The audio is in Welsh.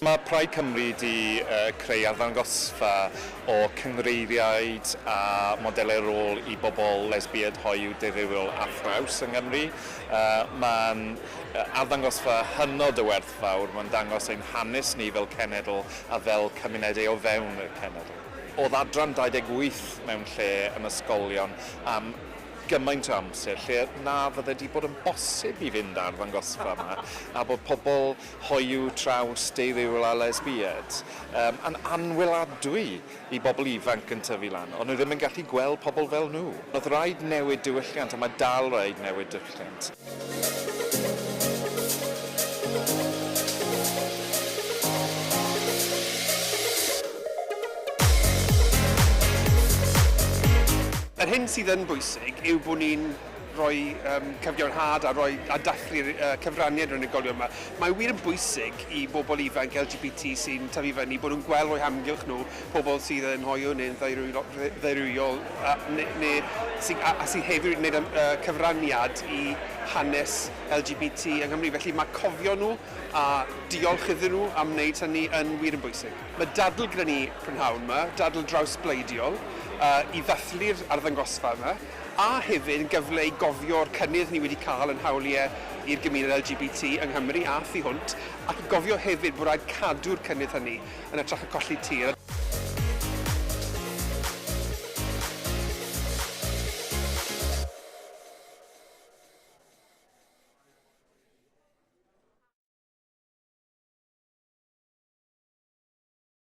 Mae Pride Cymru 'di creu arddangosfa o cynghreiriaid a modelau rôl i bobl lesbiaid, hoyw, deurywiol a thraws yng Nghymru. Mae'n arddangosfa hynod o werthfawr, mae'n dangos ein hanes ni fel cenedl a fel cymunedau o fewn y cenedl. Oedd adran 28 mewn lle yn ysgolion am gymaint o amser lle na fydde 'di bod yn bosib i fynd ar ddangosfa yma a bod pobl hoyw, traws, deurywiol a lesbiaid yym yn anweladwy i bobl ifanc yn tyfu lan. O'n nhw ddim yn gallu gweld pobl fel nhw. Oedd rhaid newid diwylliant a mae dal rhaid newid diwylliant. Yr hyn sydd yn bwysig yw bod ni'n rhoi um, cyfiawnhad a, rhoi, a dathlu'r uh, cyfraniad yr unigolion yma. Mae wir yn bwysig i bobl ifanc LGBT sy'n tyfu fyny bod nhw'n gweld o'u hamgylch nhw pobl sydd yn hoyw neu'n ddeurywiol a, neu, neu, sy, a, a sydd hefyd wedi gwneud uh, cyfraniad i hanes LGBT yng Nghymru. Felly mae cofio nhw a diolch iddyn nhw am wneud hynny yn wir yn bwysig. Mae dadl gyda ni prynhawn yma, dadl drawsbleidiol, uh, i ddathlu'r arddangosfa yma, a hefyd yn gyfle i gofio'r cynnydd ni wedi cael yn hawliau i'r gymuned LGBT yng Nghymru a thu hwnt, ac i gofio hefyd bod rhaid cadw'r cynnydd hynny yn hytrach na colli tir.